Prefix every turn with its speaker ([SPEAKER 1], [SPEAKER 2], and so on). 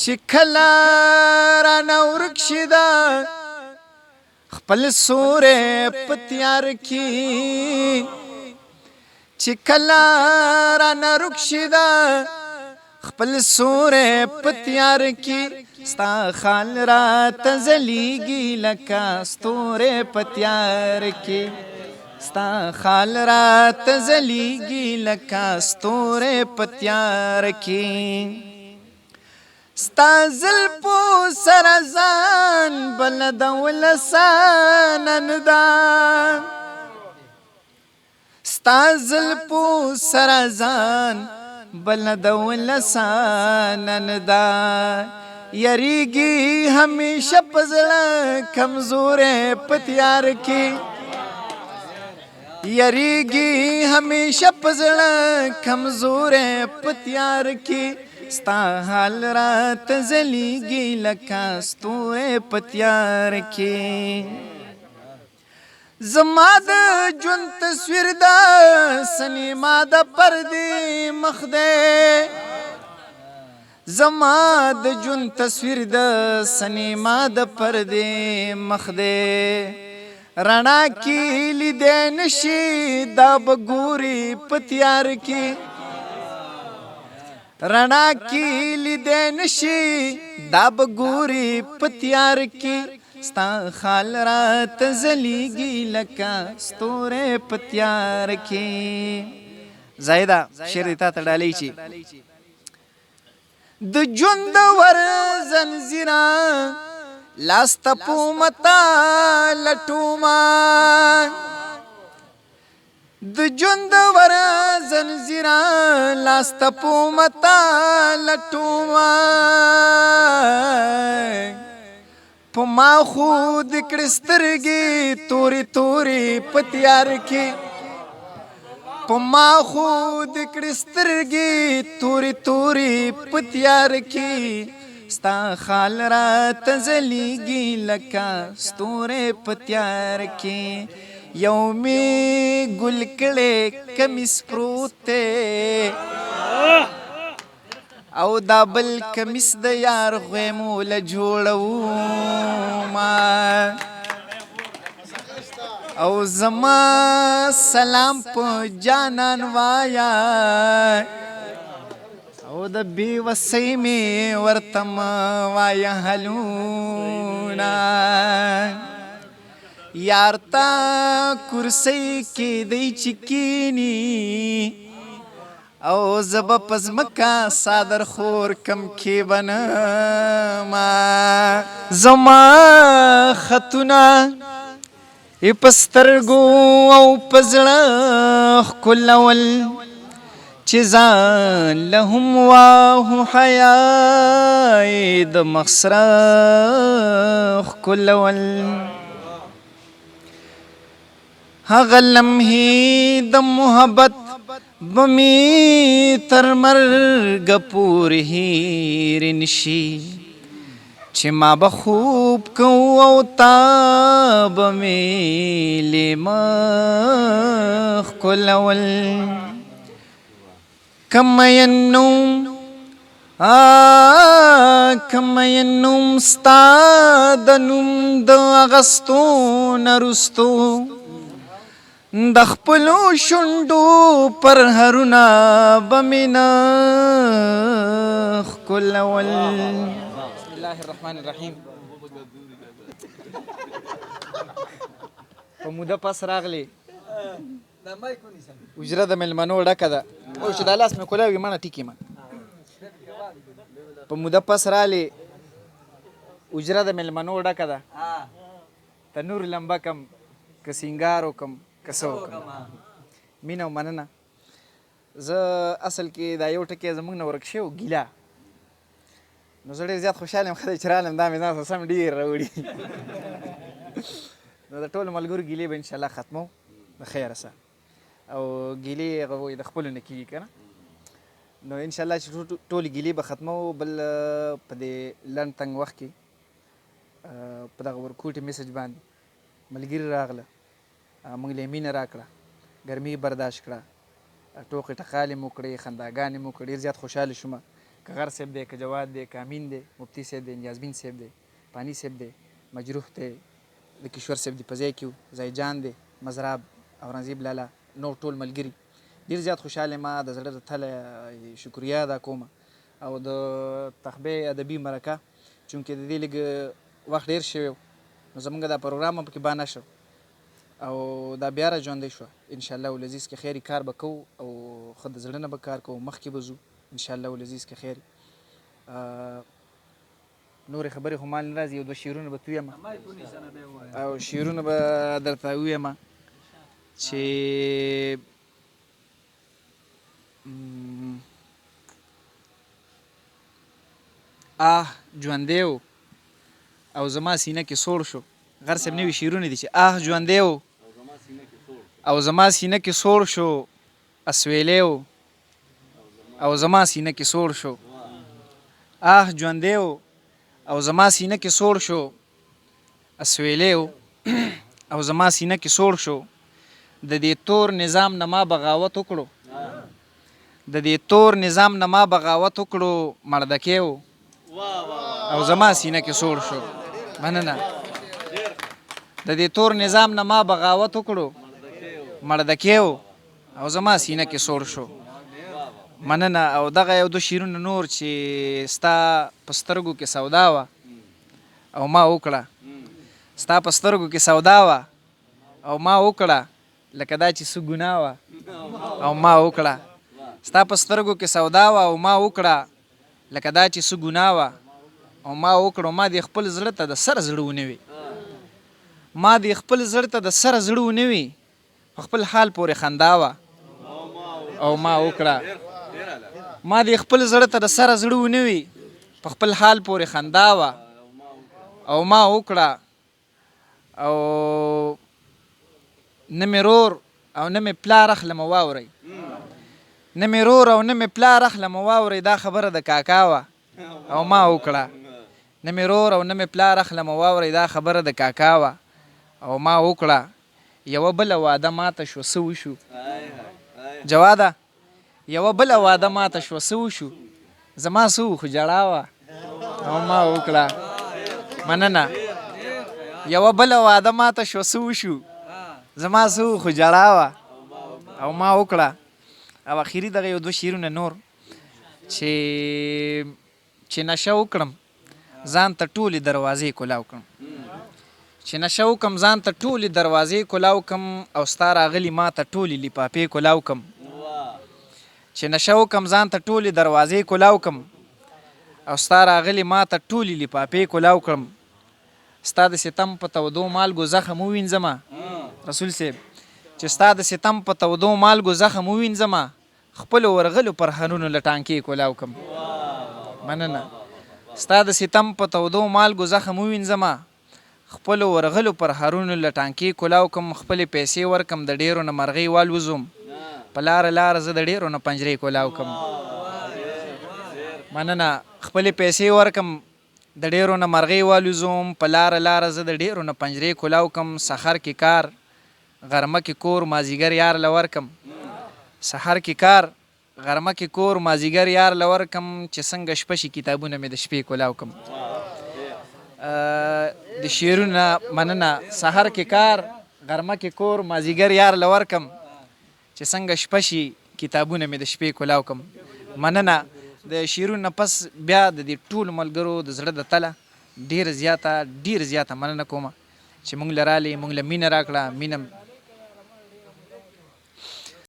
[SPEAKER 1] چې کله رانه ورک شي دا خپل سورې په تیار کې، چې کله رانه ورک شي دا خپل سورې په تیار کې، ستا خال را تزلیږي لکه ستورې په تیار کې، ستا خال را تزلیږي لکه ستورې په تیار کې. ستا زلفو سره ځان بلدول سانن دا، ستا زلفو سره ځان بلدول سانن دا، یریږي همیشه پزړه کمزورې پتیار کې، یریږي همیشه پزړه کمزورې پتیار کې، ستا حال را تزلیږي لکه ستورې پتیار کې. زما د ژوند تصویر د سینما د پردې مخ دی، زما د ژوند تصویر د سینما د پردې مخ دی، رڼا کې لیدې نشي دا به ګوري په تیار کې، رڼا کې لیدې نشي دا به ګوري په تیار کې، ستا خال را تزلیږي لکه ستورې په تیار کې. زایده شعر دې تا ته ډالۍ چې د ژوند ور زنځیره لاس ته پومتا لټوما، د ژوند ور زنځیره لاس ته پومتا لټوما، په ما خو د کړې سترګې تورې تورې په تیار کې، په ما خو د کړې سترګې تورې تورې په تیار کې، ستا خال را تزلیږي لکه ستورې په تیار کې. یو می ګل کړې کمیس پروت دی او دا بل کمیس د یار غویمو له جوړوم، او زما سلام په جانان وایا او د بې وسۍ مې ورته مه وایه حلونه. یار ته کرسۍ کې دی چې کینی او زه به په ځمکه څادر خور کم کې به نه ما. زما خطونه یې په سترګو او په زړه ښکلول چې ځان له هم واهو حیا یې د مخ سره ښکلول. هغه لمحې د محبت به مې تر مرګه پورې هېرې نشي چې ما به خوب کوو او تا به مې لېمه ښکلول. که مین نوم که مین نوم ستا د نوم د اغستو نه وروستو د خپلو شونډو پر هرونه به مې نه ښکلول.
[SPEAKER 2] بسم الله الرحمن الرحیم.
[SPEAKER 1] په موده پس راغلې حجره د مېلمنو ډکه ده، او چې دا لاس مې کولاوي مڼه ټیکې ما. په موده پس رالې حجره د مېلمنو ډکه ده، تنور لمبه کم که سینګار وکم که څه وکم. مینه او مننه. زه اصل کې دا یو ټکی زموږ نه ورک شوی ګیله، نو زه ډېر زیات خوشحاله یم ښه دی چې رالم، دا مې ځان سره سم ډېر راوړي. نو د ټولو ملګرو ګیلې به انشاءالله ختمو د خیره سه، او ګیلې هغه وایي د خپلو نه کېږي که نه، نو انشاءالله چې ټولې ګیلې به ختمو. بل په دې لنډ تنګ وخت کې په دغه ورکوټي میسج باندې ملګري راغله، موږ له مینه راکړه، ګرمي برداشت کړه، ټوقې ټقالې مو کړې، خنداګانې مو کړې، ډېر زیات خوشحاله شوم.
[SPEAKER 2] که غر صاحب دی، که جواد دی، که امین دی، مفتي صاحب دی، نیازبین صاحب دی، پانی صاحب دی، مجروح دی، د کشور صاحب دی په ځای کې وو، زاهد جان دی، مزراب، اورنګزیب لالا، نور ټول ملګري. ډیر زیات خوشحاله یم، د زړه د تله شکریه ادا کوم. او د تخبې ادبي مرکه چونکې د دې لږ وخت ډیر شوی و، نو زمونږ دا پروګرام هم پکې بانه شو او دا بیا را ژوندی شو. ان شاء الله العزیز که خیر کار به کوو او ښه د زړه نه به کار کوو، مخکې به ځو ان شاء الله العزیز که خیر. نورې خبرې خو مال نه راځي، یو دوه شعرونه به تویم او شعرونه به درته ووایم چې آه ژوندی و او زما سینه کې سوړ شو. غر صاحب نوي شعرونه دي چې آه ژوندی و او زما سینه کې سوړ شو، اسویلی و او زما سینه کې سوړ شو. آه ژوندی و او زما سینه کې سوړ شو، اسویلی و او زما سینه کې سوړ شو. د دې تور نظام نه ما بغاوت وکړو، د دې تور نظام نه ما بغاوت وکړو، مړدکی و او زما سینه کې سوړ شو. مننه. د دې تور نظام نه ما بغاوت وکړو، مړدکی و او زما سینه کې سوړ شو. مننه. او دغه یو دوه شعرونه نور چې ستا په سترګو کې سودا وه او ما وکړه، ستا په سترګو کې سودا وه او ما وکړه، لکه دا چې څه ګناه وه او ما وکړه. ستا په سترګو کې سودا وه او ما وکړه، لکه دا چې څه ګناه وه او ما وکړو. ما دې خپل زړه ته د سره زړه ونه وي، ما دې خپل زړه ته د سره زړه ونه وي، په خپل حال پورې خندا وه او ما وکړه. ما دې خپل زړه ته د سره زړه ونه وي، په خپل حال پورې خندا وه او ما وکړه. او نه مې رور او نه مې پلار اخلم واورئ، نه مې رور او نه مې پلار اخلم واورئ، دا خبره د کاکا وه او ما وکړه. نه مې رور او نه مې پلار اخلم واورئ، دا خبره د کاکا وه او ما وکړه. یوه بله وعده ماته شوه، څه وشو جواده؟ یوه بله وعده ماته شوه، څه وشو؟ زما څه وو، خو ژړا وه او ما وکړه. مننه. یوه بله وعده ماته شوه، څه وشو؟ زما څه وو، خو ژړا وه او ما وکړه. او اخري دغه یو دوه شعرونه نور چې چې نشه وکړم ځان ته ټولې دروازې کولاو کړم، چې نشه وکم ځان ته ټولې دروازې کولاو کم، او ستا راغلي ما ته ټولې لپاپې کولاو کم. چې نشه وکم ځان ته ټولې دروازې کولاو کم، او ستا راغلي ما ته ټولې لپاپې کولاو کړم. ستا د ستم په تودو مالګو زخم ووینځمه رسول صاحب، چې ستا د ستم په تودو مالګو زخم ووینځمه، خپلو ورغلو پرهرونو له ټانکې کولاو کم. مننه. ستا د ستم په تودو مالګو زخم ووینځمه، خپلو ورغلو پرهرونو له ټانکې کولاو کم. خپلې پیسې ورکم د ډېرو نه مرغۍ والوزوم، په لاره لاره زه د ډېرو نه پنجرې کولاو کم. مننه. خپلې پیسې ورکم د ډېرو نه مرغۍ والوزوم، په لاره لاره زه د ډېرو نه پنجرې کولاو کم. سحر کې کار غرمه کې کور مازیګر یار له ورکم، سحر کې کار غرمه کې کور مازیګر یار له ورکم، چې څنګه شپه شي کتابونه مې د شپې کولاو کم. د شعرونه مننه. سحر کې کار غرمه کې کور مازیګر یار له ورکم، چې څنګه شپه شي کتابونه مې د شپې کولاو کم. مننه. د شعرونو نه پس بیا د دې ټولو ملګرو د زړه د تله ډېره زیاته ډېره زیاته مننه کوم چې مونږ له رالې، مونږ له مینه راکړه، مینه